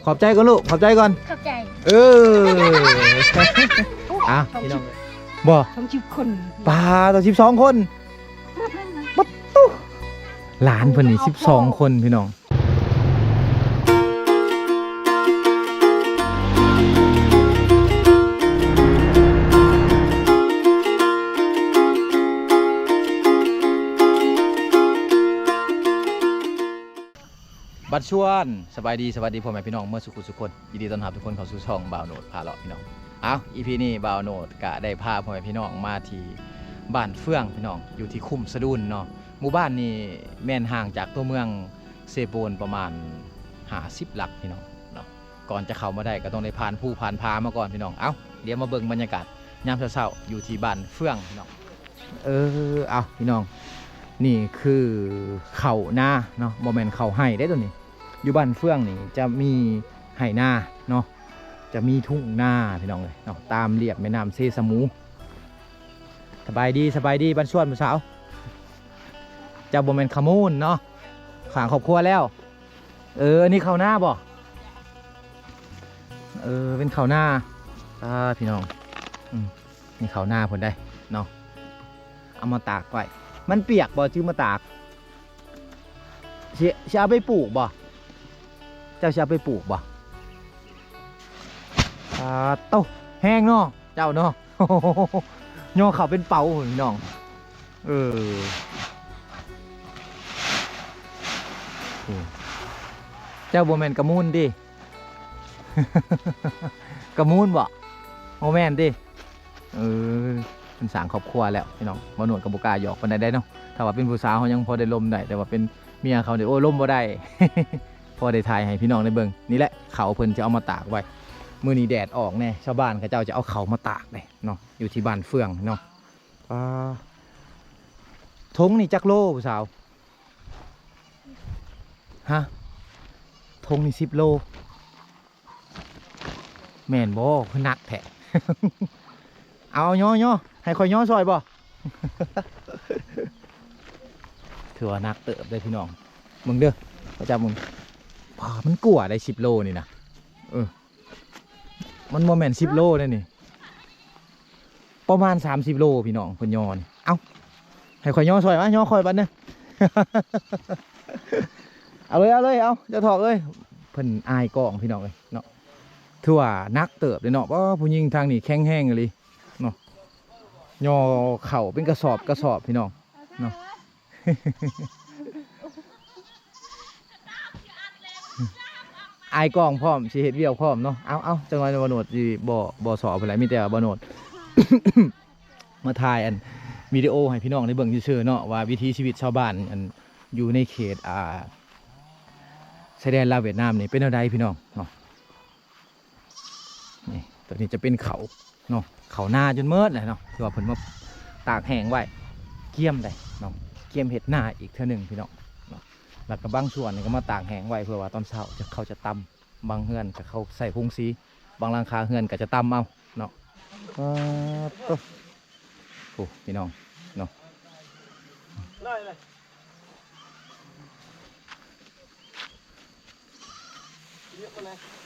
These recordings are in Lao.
ຂອບໃຈກ່ອນລູກ ຂອບໃຈກ່ອນ ຂອບໃຈ ເອີ ອ່ະ ພີ່ນ້ອງ ບໍ່ ສອງສິບຄົນ ປາດ ສອງສິບສອງຄົນ ປາດໂທ້ ຫຼານເພິ່ນນີ້ສິບສອງຄົນ ພີ່ນ້ອງ. ບັດຊວນ ສະບາຍດີ ສະຫວັດດີພໍ່ແມ່ພີ່ນ້ອງເໝິດສູ່ຜູ້ສູ່ຄົນ ຍິນດີຕ້ອນຮັບທຸກຄົນເຂົ້າສູ່ຊ່ອງບ່າວໂນດພາເລາະ ພີ່ນ້ອງ. ເອົ້າ ອີພີນີ້ບ່າວໂນດກະໄດ້ພາພໍ່ແມ່ພີ່ນ້ອງມາທີ່ບ້ານເຟືອງ ພີ່ນ້ອງ ຢູ່ທີ່ຄຸ້ມສະດຸນເນາະ. ໝູ່ບ້ານນີ້ແມ່ນຫ່າງຈາກຕົວເມືອງເຊໂປນປະມານຫ້າສິບຫຼັກ ພີ່ນ້ອງເນາະ. ກ່ອນຈະເຂົ້າມາໄດ້ກໍຕ້ອງໄດ້ຜ່ານພູຜ່ານຜາມາກ່ອນ ພີ່ນ້ອງ. ເອົ້າ ດຽວມາເບິ່ງບັນຍາກາດຍາມເຊົ້າໆ ຢູ່ທີ່ບ້ານເຟືອງ ພີ່ນ້ອງ. ເອີ ເອົ້າ ພີ່ນ້ອງ ນີ້ຄືເຂົ້ານາເນາະ ບໍ່ແມ່ນເຂົ້າໄຮ່ເດ້ໂຕນີ້. ຢູ່ບ້ານເຟືອງນີ້ຈະມີໄຮ່ນາເນາະ ຈະມີທົ່ງນາ ພີ່ນ້ອງເອີຍເນາະ ຕາມລຽບແມ່ນ້ຳເຊສະໝູ. ສະບາຍດີ ສະບາຍດີ ບັນຊວນຜູ້ສາວ ເຈົ້າບໍ່ແມ່ນຂະມູນເນາະ ສ້າງຄອບຄົວແລ້ວ. ເອີ ອັນນີ້ເຂົ້ານາບໍ່? ເອີ ເປັນເຂົ້ານາ ອ່າ ພີ່ນ້ອງ ອືມ ນີ້ເຂົ້ານາເພິ່ນໄດ໋ເນາະ ເອົາມາຕາກໄວ້. ມັນປຽກບໍ່ ຈຶ່ງມາຕາກ? ຊິ ຊິເອົາໄປປູກບໍ່? ເຈົ້າຊິເອົາໄປປູກບໍ່? ປາດໂທ້ ແຮງເນາະ ເຈົ້າເນາະ ຍໍເຂົ້າເປັນເປົາ ພີ່ນ້ອງ. ເອີ ໂອ້ ເຈົ້າບໍ່ແມ່ນກະມູນຕິ? ກະມູນບໍ່? ບໍ່ແມ່ນຕິ? ເອີ ເພິ່ນສ້າງຄອບຄົວແລ້ວ ພີ່ນ້ອງ. ບ່າວໂນດກໍບໍ່ກ້າຫຍອກປານໃດໄດ໋ເນາະ ຖ້າວ່າເປັນຜູ້ສາວເຮົາຍັງພໍໄດ້ລົມໄດ້ ແຕ່ວ່າເປັນເມຍເຂົານີ້ ໂອ້ຍ ລົມບໍ່ໄດ້. ພໍໄດ້ຖ່າຍໃຫ້ພີ່ນ້ອງໄດ້ເບິ່ງ. ນີ້ແຫຼະ ເຂົ້າເພິ່ນຈະເອົາມາຕາກໄວ້ ມື້ນີ້ແດດອອກແດ່ ຊາວບ້ານເຂົາເຈົ້າຈະເອົາເຂົ້າມາຕາກເດ້ເນາະ ຢູ່ທີ່ບ້ານເຟືອງເນາະ. ອ່າ ຖົງນີ້ຈັກໂລຜູ້ສາວ? ຮະ ຖົງນີ້ສິບໂລ ແມ່ນບໍ່? ຄືໜັກແທ້. ເອົາ ຍໍ ຍໍ ໃຫ້ຂ້ອຍຍໍຊ່ອຍບໍ່? ຖືວ່າໜັກເຕີບເດ້ພີ່ນ້ອງ ເບິ່ງເດີ ຂ້ອຍຈັບເບິ່ງ ປາ ມັນກວ່າໄດ໋ ສິບໂລນີ້ນະ ເອີ ມັນບໍ່ແມ່ນສິບໂລເດ້ນີ້ ປະມານສາມສິບໂລພີ່ນ້ອງ ເພິ່ນຍໍນີ້. ເອົ້າ ໃຫ້ຂ້ອຍຍໍຊ່ອຍ ມາຍໍຂ້ອຍບັດໜຶ່ງ ເອົາເລີຍ ເອົາເລີຍ ເອົາ ເຈົ້າຖອກເລີຍ. ເພິ່ນອາຍກ້ອງພີ່ນ້ອງເອີຍເນາະ ຖືວ່າໜັກເຕີບເດ້ເນາະ. ໂອ້ ຜູ້ຍິງທາງນີ້ແຂງແຮງອີ່ຫຼີເນາະ ຍໍເຂົ້າເປັນກະສອບກະສອບພີ່ນ້ອງເນາະ. ອາຍກ້ອງພ້ອມ ຊິເຮັດວຽກພ້ອມເນາະ. ເອົາ ເອົາ ຈັກໜ່ອຍບ່າວໂນດຊິບໍ່ ບໍ່ສໍເພິ່ນແຫຼະ ມີແຕ່ບ່າວໂນດມາຖ່າຍອັນວິດີໂອໃຫ້ພີ່ນ້ອງໄດ້ເບິ່ງຊື່ໆເນາະ ວ່າວິຖີຊີວິດຊາວບ້ານ ອັນ ຢູ່ໃນເຂດ ອ່າ ຊາຍແດນລາວຫວຽດນາມນີ້ເປັນແນວໃດພີ່ນ້ອງເນາະ. ນີ້ ຕົວນີ້ຈະເປັນເຂົ້າເນາະ ເຂົ້ານາຈົນໝົດແຫຼະເນາະ ທີ່ວ່າເພິ່ນມາຕາກແຫ້ງໄວ້ ກຽມໄດ້ເນາະ ກຽມເຮັດນາອີກເທື່ອໜຶ່ງພີ່ນ້ອງເນາະ. ແລ້ວກໍບາງສ່ວນນີ້ກໍມາຕາກແຫ້ງໄວ້ ເພື່ອວ່າຕອນເຊົ້າຈະ ເຂົາຈະຕຳ ບາງເຮືອນກໍເຂົາໃສ່ໂຮງສີ ບາງຫຼັງຄາເຮືອນກໍຈະຕຳເອົາເນາະ. ປາດໂທ້ ໂອ້ ພີ່ນ້ອງເນາະ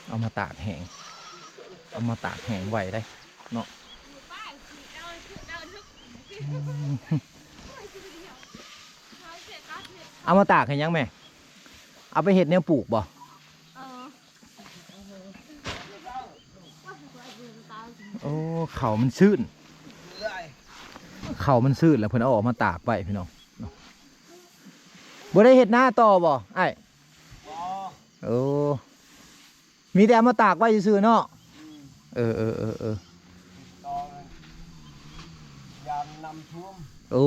ເອົາມາຕາກແຫ້ງ ເອົາມາຕາກແຫ້ງໄວ້ໄດ໋ເນາະ. ເອົາມາຕາກເຮັດຫຍັງແມ່? ເອົາໄປເຮັດແນວປູກບໍ່? ເອີ ໂອ້ ເຂົ້າມັນຊື້ນ ເຂົ້າມັນຊື້ນ ແລ້ວເພິ່ນເອົາອອກມາຕາກໄວ້ພີ່ນ້ອງເນາະ. ບໍ່ໄດ້ເຮັດນາຕໍ່ບໍ່ອ້າຍ? ບໍ່ ໂອ້ ມີແຕ່ເອົາມາຕາກໄວ້ຊື່ໆເນາະ. ອືມ ເອີ ເອີ ເອີ ເອີ ຢ້ານນ້ຳຖ້ວມ. ໂອ້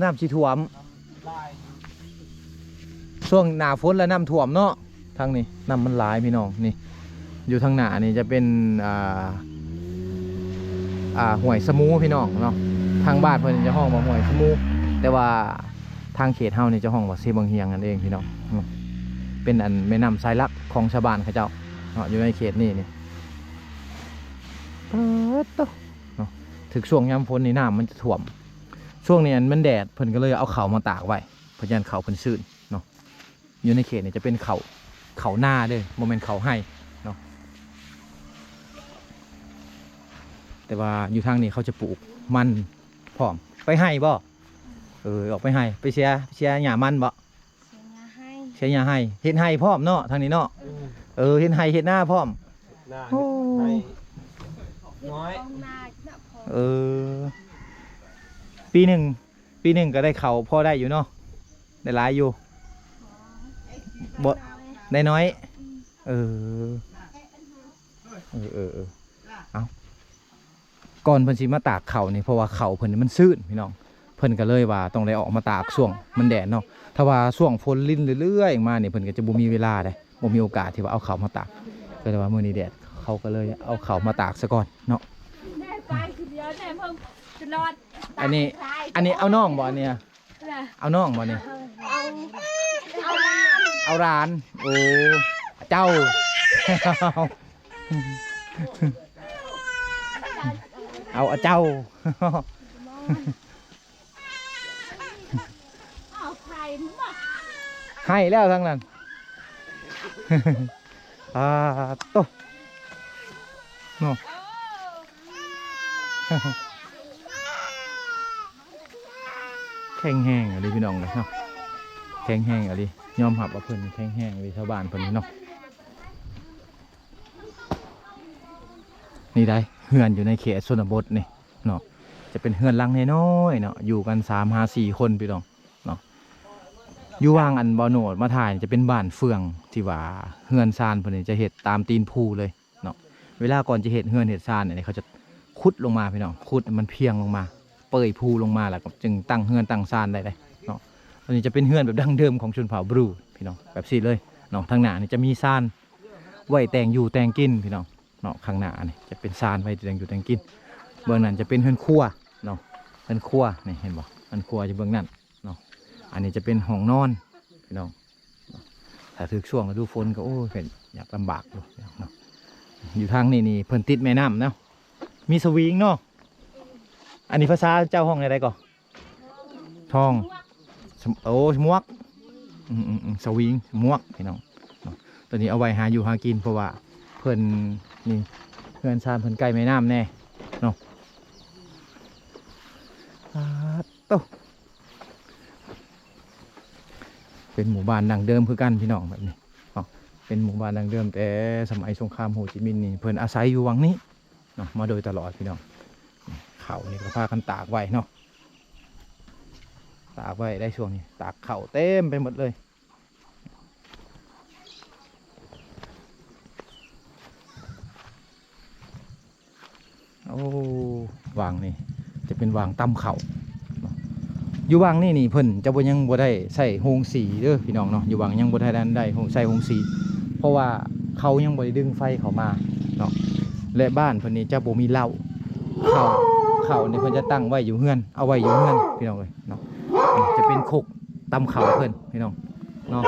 ນ້ຳຊິຖ້ວມ ນ້ຳຫຼາຍຢູ່ ຊ່ວງໜ້າຝົນລະນ້ຳຖ້ວມເນາະ. ທາງນີ້ນ້ຳມັນຫຼາຍພີ່ນ້ອງ. ນີ້ ຢູ່ທາງໜ້ານີ້ຈະເປັນ ອ່າ ອ່າ ຫ້ວຍສະໝູພີ່ນ້ອງເນາະ. ທາງບ້ານເພິ່ນຈະຮ້ອງວ່າຫ້ວຍສະໝູ ແຕ່ວ່າທາງເຂດເຮົານີ້ຈະຮ້ອງວ່າເຊບັງຮຽງນັ້ນເອງພີ່ນ້ອງເນາະ. ເປັນອັນແມ່ນ້ຳສາຍຫຼັກຂອງຊາວບ້ານເຂົາເຈົ້າເນາະ ຢູ່ໃນເຂດນີ້ນີ້. ປາດໂທ້ ເນາະ ຖືກຊ່ວງຍາມຝົນນີ້ນ້ຳມັນຈະຖ້ວມ. ຊ່ວງນີ້ອັນມັນແດດ ເພິ່ນກໍເລີຍເອົາເຂົ້າມາຕາກໄວ້ ເພິ່ນຢ້ານເຂົ້າເພິ່ນຊື້ນເນາະ. ຢູ່ໃນເຂດນີ້ຈະເປັນເຂົ້າ ເຂົ້ານາເດີ້ ບໍ່ແມ່ນເຂົ້າໄຮ່ເນາະ. ແຕ່ວ່າຢູ່ທາງນີ້ເຂົາຈະປູກມັນພ້ອມ. ໄປໄຮ່ບໍ່? ເອີ ອອກໄປໄຮ່ ໄປເສຍ ເສຍຫຍ້າມັນບໍ່? ເສຍຫຍ້າໄຮ່ ເສຍຫຍ້າໄຮ່ ເຮັດໄຮ່ພ້ອມເນາະ ທາງນີ້ເນາະ. ເອີ ເຮັດໄຮ່ເຮັດນາພ້ອມ. ນາ ໂອ້ ເຮັດໄຮ່ນ້ອຍ ເອີ ປີໜຶ່ງ ປີໜຶ່ງກໍໄດ້ເຂົ້າພໍໄດ້ຢູ່ເນາະ ໄດ້ຫຼາຍຢູ່ບໍ່? ໄດ້ໜ້ອຍ ເອີ ເອີ ເອີ ເອີ ເອົ້າ ກ່ອນເພິ່ນຊິມາຕາກເຂົ້ານີ້ ເພາະວ່າເຂົ້າເພິ່ນນີ້ມັນຊື້ນພີ່ນ້ອງ ເພິ່ນກໍເລີຍວ່າຕ້ອງໄດ້ອອກມາຕາກຊ່ວງມັນແດດເນາະ. ຖ້າວ່າຊ່ວງຝົນລິນເລື້ອຍໆມານີ້ ເພິ່ນກໍຈະບໍ່ມີເວລາເດ້ ບໍ່ມີໂອກາດທີ່ວ່າເອົາເຂົ້າມາຕາກ ກໍເລີຍວ່າມື້ນີ້ແດດ ເຂົາກໍເລີຍເອົາເຂົ້າມາຕາກຊະກ່ອນເນາະ. ອັນນີ້ ອັນນີ້ເອົານ້ອງບໍ່ ອັນນີ້? ເອົານ້ອງບໍ່ນີ້? ເອົາ ເອົາຫຼານ ເອົາຫຼານ ໂອ້ ເຈົ້າ ເອົາ ເອົາເຈົ້າ ໃຫ້ແລ້ວທາງນັ້ນ ອາໂຕ ເນາະ ແຂງແຮງອີ່ຫຼີພີ່ນ້ອງເອີຍເນາະ ແຂງແຮງອີ່ຫຼີ ຍອມຮັບວ່າເພິ່ນແຂງແຮງອີ່ຫຼີ ຊາວບ້ານເພິ່ນນີ້ເນາະ. ນີ້ໄດ໋ ເຮືອນຢູ່ໃນເຂດຊົນນະບົດນີ້ເນາະ ຈະເປັນເຮືອນຫຼັງນ້ອຍໆເນາະ ຢູ່ກັນສາມຫາສີ່ຄົນພີ່ນ້ອງເນາະ. ຢູ່ຫວ່າງອັນບ່າວໂນດມາຖ່າຍຈະເປັນບ້ານເຟືອງ ທີ່ວ່າເຮືອນຊານເພິ່ນນີ້ຈະເຮັດຕາມຕີນພູເລີຍ ເນາະ. ເວລາກ່ອນຈະເຮັດເຮືອນເຮັດຊານນີ້ ເຂົາຈະຂຸດລົງມາພີ່ນ້ອງ ຂຸດໃຫ້ມັນພຽງລົງມາ ເປີຍພູລົງມາ ແລ້ວກໍຈຶ່ງຕັ້ງເຮືອນຕັ້ງຊານໄດ້ເດ້ເນາະ. ອັນນີ້ຈະເປັນເຮືອນແບບດັ້ງເດີມຂອງຊົນເຜົ່າບຣູພີ່ນ້ອງ ແບບຊີ້ເລີຍເນາະ. ທາງໜ້ານີ້ຈະມີຊານໄວ້ແຕ່ງຢູ່ແຕ່ງກິນພີ່ນ້ອງເນາະ ຂ້າງໜ້ານີ້ຈະເປັນຊານໄວ້ແຕ່ງຢູ່ແຕ່ງກິນ. ເບື້ອງນັ້ນຈະເປັນເຮືອນຄົວເນາະ ເຮືອນຄົວນີ້ເຫັນບໍ່ ເຮືອນຄົວຢູ່ເບື້ອງນັ້ນ ເນາະ. ອັນນີ້ຈະເປັນຫ້ອງນອນພີ່ນ້ອງເນາະ. ຖ້າຖືກຊ່ວງລະດູຝົນກໍ ໂອ້ຍ ເພິ່ນຢາກລຳບາກຢູ່ເນາະ. ຢູ່ທາງນີ້ນີ້ເພິ່ນຕິດແມ່ນ້ຳເນາະ ມີສະຫວີງເນາະ. ອັນນີ້ພາສາເຈົ້າຮ້ອງແນວໃດກໍ? ທ້ອງ ສະ ໂອ້ ສະໝວກ ອືມໆ ສະຫວີງ ສະໝວກພີ່ນ້ອງເນາະ. ໂຕນີ້ເອົາໄວ້ຫາຢູ່ຫາກິນ ເພາະວ່າເພິ່ນນີ້ ເຮືອນຊານເພິ່ນໃກ້ແມ່ນ້ຳແດ່ເນາະ. ປາດ ໂຕ ເປັນໝູ່ບ້ານດັ້ງເດີມຄືກັນພີ່ນ້ອງ ແບບນີ້ເນາະ. ເປັນໝູ່ບ້ານດັ້ງເດີມແຕ່ສະໄໝສົງຄາມໂຮຈິມິນນີ້ ເພິ່ນອາໄສຢູ່ຫວ່າງນີ້ເນາະ ມາໂດຍຕະຫຼອດພີ່ນ້ອງ. ເຂົ້ານີ້ກໍພາກັນຕາກໄວ້ເນາະ ຕາກໄວ້ໄດ້ຊ່ວງນີ້ ຕາກເຂົ້າເຕັມໄປໝົດເລີຍ. ໂອ້ ຫວ່າງນີ້ຈະເປັນຫວ່າງຕຳເຂົ້າເນາະ. ຢູ່ຫວ່າງນີ້ນີ້ເພິ່ນຈະບໍ່ ຍັງບໍ່ໄດ້ໃຊ້ໂຮງສີເດີພີ່ນ້ອງເນາະ. ຢູ່ຫວ່າງຍັງບໍ່ໄດ້ ໄດ້ໂຮງ ໃຊ້ໂຮງສີ ເພາະວ່າເຂົາຍັງບໍ່ໄດ້ດຶງໄຟເຂົ້າມາເນາະ. ແລະ ບ້ານເພິ່ນນີ້ຈະບໍ່ມີເລົ້າ ເຂົ້າ ເຂົ້ານີ້ເພິ່ນຈະຕັ້ງໄວ້ຢູ່ເຮືອນ ເອົາໄວ້ຢູ່ເຮືອນພີ່ນ້ອງເອີຍເນາະ. ຈະເປັນຄົກຕຳເຂົ້າເພິ່ນພີ່ນ້ອງເນາະ.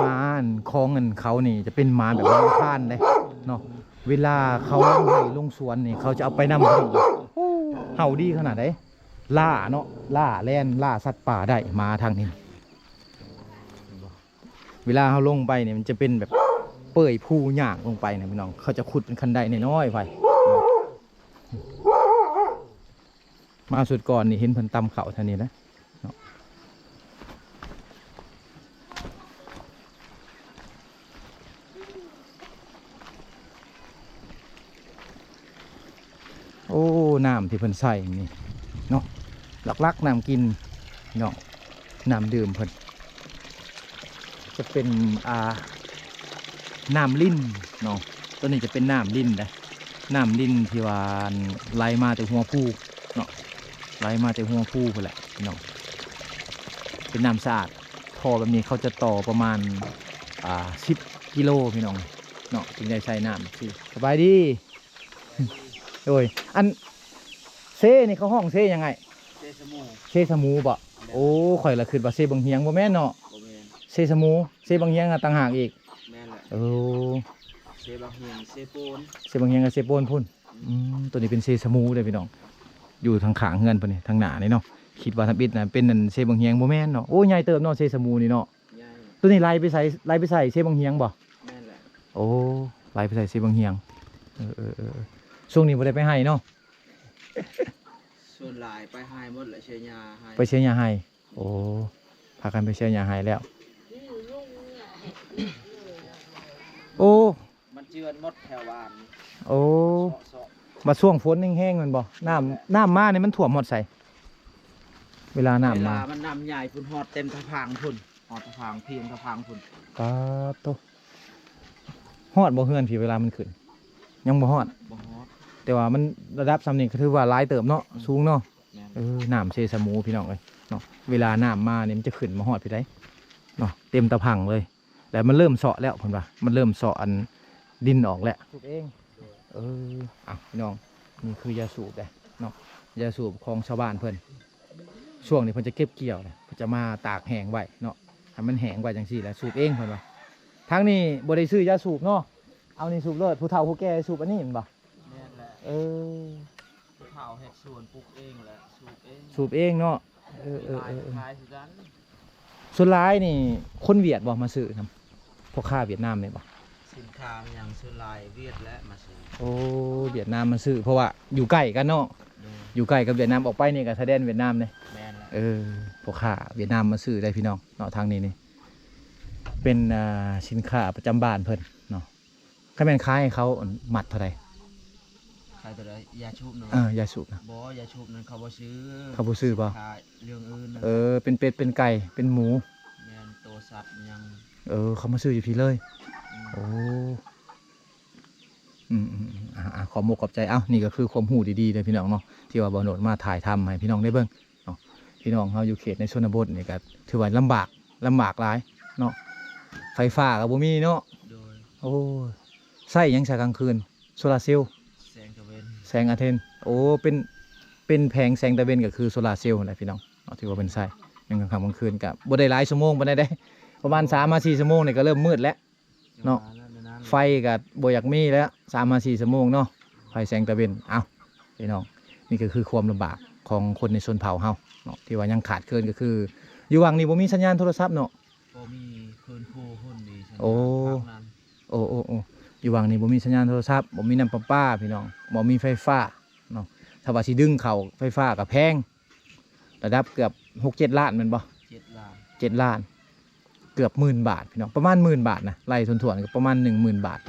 ໝາອັນຂອງອັນເຂົານີ້ຈະເປັນໝາແບບລຳຄານເດ້ເນາະ. ເວລາເຂົາລົງໄຮ່ລົງສວນນີ້ ເຂົາຈະເອົາໄປນຳເລີຍ. ເຫົ່າດີຂະໜາດໃດ ລ່າເນາະ ລ່າແລ່ນລ່າສັດປ່າໄດ້ ໝາທາງນີ້. ເວລາເຮົາລົງໄປນີ້ ມັນຈະເປັນແບບເປີຍພູຍ່າງລົງໄປນະພີ່ນ້ອງ. ເຂົາຈະຂຸດເປັນຄັນໄດນ້ອຍໆໄປ. ມາຊຸດກ່ອນນີ້ເຫັນເພິ່ນຕຳເຂົ້າແຖວນີ້ແຫຼະເນາະ. ໂອ້ ນ້ຳທີ່ເພິ່ນໃສ່ນີ້ເນາະ ຫຼັກໆນ້ຳກິນເນາະ ນ້ຳດື່ມເພິ່ນ ຈະເປັນ ອ່າ ນ້ຳລິນເນາະ. ໂຕນີ້ຈະເປັນນ້ຳລິນເດ້ ນ້ຳລິນທີ່ວ່າໄຫຼມາແຕ່ຫົວພູເນາະ ໄຫຼມາແຕ່ຫົວພູພຸ້ນແຫຼະພີ່ນ້ອງ. ເປັນນ້ຳສະອາດ ທໍ່ແບບນີ້ເຂົາຈະຕໍ່ປະມານ ອ່າ ສິບກິໂລພີ່ນ້ອງເນາະ ຈຶ່ງໄດ້ໃຊ້ນ້ຳ. ສະບາຍດີ ໂດຍ ອັນເຊນີ້ເຂົາຮ້ອງເຊຫຍັງອ້າຍ? ເຊສະໝູ ເຊສະໝູບໍ? ແມ່ນ. ໂອ້ ຂ້ອຍລະຄິດວ່າເຊບັງຫຽງ ບໍ່ແມ່ນເນາະ? ບໍ່ແມ່ນ. ເຊສະໝູ ເຊບັງຫຽງຕ່າງຫາກອີກ. ແມ່ນແຫຼະ. ໂອ້ ເຊບັງຫຽງ ເຊໂປນ ເຊບັງຫຽງກັບເຊໂປນພຸ້ນ. ອືມ ໂຕນີ້ເປັນເຊສະໝູເດ້ພີ່ນ້ອງ ຢູ່ທາງຂ້າງເຮືອນເພິ່ນນີ້ ທາງໜ້ານີ້ເນາະ. ຄິດວ່າທຳອິດນະເປັນອັນເຊບັງຫຽງ ບໍ່ແມ່ນເນາະ. ໂອ້ ໃຫຍ່ເຕີບເນາະ ເຊສະໝູນີ້ເນາະ. ໃຫຍ່. ໂຕນີ້ໄຫຼໄປໃສ ໄຫຼໄປໃສ່ເຊບັງຫຽງບໍ່? ແມ່ນແຫຼະ. ໂອ້ ໄຫຼໄປໃສ່ເຊບັງຫຽງ. ເອີໆໆ ຊ່ວງນີ້ບໍ່ໄດ້ໄປໄຮ່ເນາະ? ສ່ວນຫຼາຍໄປໄຮ່ໝົດແຫຼະ ເສຍຫຍ້າໄຮ່ ໄປເສຍຫຍ້າໄຮ່. ໂອ້ ພາກັນໄປເສຍຫຍ້າໄຮ່ແລ້ວ. ໂອ້ ມັນເຈື່ອນໝົດແຖວບ້ານ. ໂອ້ ເຊາະໆ ບັດຊ່ວງຝົນແຮງໆ ແມ່ນບໍ່? ນ້ຳ ນ້ຳມານີ້ມັນຖ້ວມຮອດໃສ? ເວລານ້ຳມາ ເວລາມັນນ້ຳໃຫຍ່ພຸ້ນ ຮອດເຕັມຕະພາງພຸ້ນ ຮອດຕະພາງ ພຽງຕະພາງພຸ້ນ. ປາດໂທ້ ຮອດບໍ່ເຮືອນພີ້ເວລາມັນຂຶ້ນ? ຍັງບໍ່ຮອດ ບໍ່ຮອດ ແຕ່ວ່າມັນລະດັບສ່ຳນີ້ກໍຖືວ່າຫຼາຍເຕີບເນາະ ອືມ ສູງເນາະ. ແມ່ນ ເອີ ນ້ຳເຊສະໝູພີ່ນ້ອງເອີຍເນາະ ເວລານ້ຳມານີ້ມັນຈະຂຶ້ນມາຮອດພີ້ໃດເນາະ ເຕັມຕະພັງເລີຍ. ແລ້ວມັນເລີ່ມເຊາະແລ້ວ ເພິ່ນວ່າມັນເລີ່ມເຊາະອັນດິນອອກແລ້ວ ສູບເອງ. ເອີ ເອົາ ພີ່ນ້ອງ ນີ້ຄືຢາສູບເດ້ເນາະ ຢາສູບຂອງຊາວບ້ານເພິ່ນ. ຊ່ວງນີ້ເພິ່ນຈະເກັບກ່ຽວແລ້ວ ເພິ່ນຈະມາຕາກແຫ້ງໄວ້ເນາະ ໃຫ້ມັນແຫ້ງໄວ້ຈັ່ງຊີ້ແຫຼະ ສູບເອງເພິ່ນວ່າ. ທາງນີ້ບໍ່ໄດ້ຊື້ຢາສູບເນາະ ເອົານີ້ສູບໂລດ ຜູ້ເຖົ້າຜູ້ແກ່ສູບອັນນີ້ແມ່ນບໍ່? ແມ່ນແຫຼະ ເອີ ຜູ້ເຖົ້າເຮັດສວນ ປູກເອງແຫຼະ ສູບເອງ ສູບເອງເນາະ. ເອີໆໆ ຂາຍຄືກັນ. ສ່ວນຫຼາຍນີ້ຄົນຫວຽດບໍ່ມາຊື້ນຳ ພໍ່ຄ້າຫວຽດນາມນີ້ບໍ່? ສິນຄ້າຫຍັງສ່ວນຫຼາຍຫວຽດແຫຼະມາຊື້. ໂອ້ ຫວຽດນາມມາຊື້ ເພາະວ່າຢູ່ໃກ້ກັນເນາະ. ໂດຍ ຢູ່ໃກ້ກັບຫວຽດນາມ ອອກໄປນີ້ກໍຊາຍແດນຫວຽດນາມເດ້. ແມ່ນແຫຼະ ເອີ ພໍ່ຄ້າຫວຽດນາມມາຊື້ໄດ໋ພີ່ນ້ອງເນາະ. ທາງນີ້ນີ້ເປັນ ອ່າ ສິນຄ້າປະຈຳບ້ານເພິ່ນເນາະ. ຄັນແມ່ນຂາຍໃຫ້ເຂົາ ອັນ ມັດເທົ່າໃດ? ຂາຍຕົວໃດ? ຢາສູບນະ? ເອີ ຢາສູບນະ. ບໍ່ ຢາສູບນັ້ນເຂົາບໍ່ຊື້. ເຂົາບໍ່ຊື້ບໍ່? ຂາຍເລື່ອງອື່ນ. ເອີ ເປັນເປັດ ເປັນໄກ່ ເປັນໝູ. ແມ່ນ ໂຕສັດຫຍັງ. ເອີ ເຂົາມາຊື້ຢູ່ພີ້ເລີຍ. ອືມ ໂອ້ ອືມໆໆ ອ່າໆ ຂອບມົກຂອບໃຈ. ເອົ້າ ນີ້ກໍຄືຄວາມຮູ້ດີໆເດີພີ່ນ້ອງເນາະ ທີ່ວ່າບ່າວໂນດມາຖ່າຍທຳໃຫ້ພີ່ນ້ອງໄດ້ເບິ່ງ. ເນາະ ພີ່ນ້ອງເຮົາຢູ່ເຂດໃນຊົນນະບົດນີ້ກໍຖືວ່າລຳບາກ ລຳບາກຫຼາຍເນາະ ໄຟຟ້າກໍບໍ່ມີເນາະ. ໂດຍ ໂອ້ຍ ໃຊ້ຫຍັງຊະກາງຄືນ? ໂຊລາເຊວ ແສງຕາເວັນ ແສງອາເທນ. ໂອ້ ເປັນ ເປັນແຜງແສງຕາເວັນກໍຄືໂຊລາເຊວຫັ້ນແຫຼະພີ່ນ້ອງເນາະ ທີ່ວ່າເພິ່ນໃຊ້ ແມ່ນກາງຄ່ຳກາງຄືນກໍບໍ່ໄດ້ຫຼາຍຊົ່ວໂມງປານໃດເດ້ ປະມານສາມຫາສີ່ຊົ່ວໂມງນີ້ກໍເລີ່ມມືດແລ້ວ. ເນາະ ໄຟກໍບໍ່ຢາກມີແລ້ວ ສາມຫາສີ່ຊົ່ວໂມງເນາະ ໄຟແສງຕາເວັນ. ເອົ້າ ພີ່ນ້ອງ ນີ້ກໍຄືຄວາມລຳບາກຂອງຄົນໃນຊົນເຜົ່າເຮົາເນາະ ທີ່ວ່າຍັງຂາດເຂີນກໍຄື ຢູ່ຫວ່າງນີ້ບໍ່ມີສັນຍານໂທລະສັບເນາະ. ບໍ່ມີ ຄືນພູພຸ້ນມີສັນຍານ. ໂອ້ ພາກນັ້ນ ໂອ້ໆໆ ຢູ່ຫວ່າງນີ້ບໍ່ມີສັນຍານໂທລະສັບ ບໍ່ມີນ້ຳປະປາພີ່ນ້ອງ ບໍ່ມີໄຟຟ້າເນາະ. ຖ້າວ່າຊິດຶງເຂົ້າໄຟຟ້າກໍແພງ ລະດັບເກືອບຫົກເຈັດລ້ານແມ່ນບໍ່? ເຈັດລ້ານ ເຈັດລ້ານ ເກືອບໝື່ນບາດພີ່ນ້ອງ ປະມານໝື່ນບາດນະ ໄລ່ຖ້ວນໆກໍປະມານໜຶ່ງໝື່ນບາດ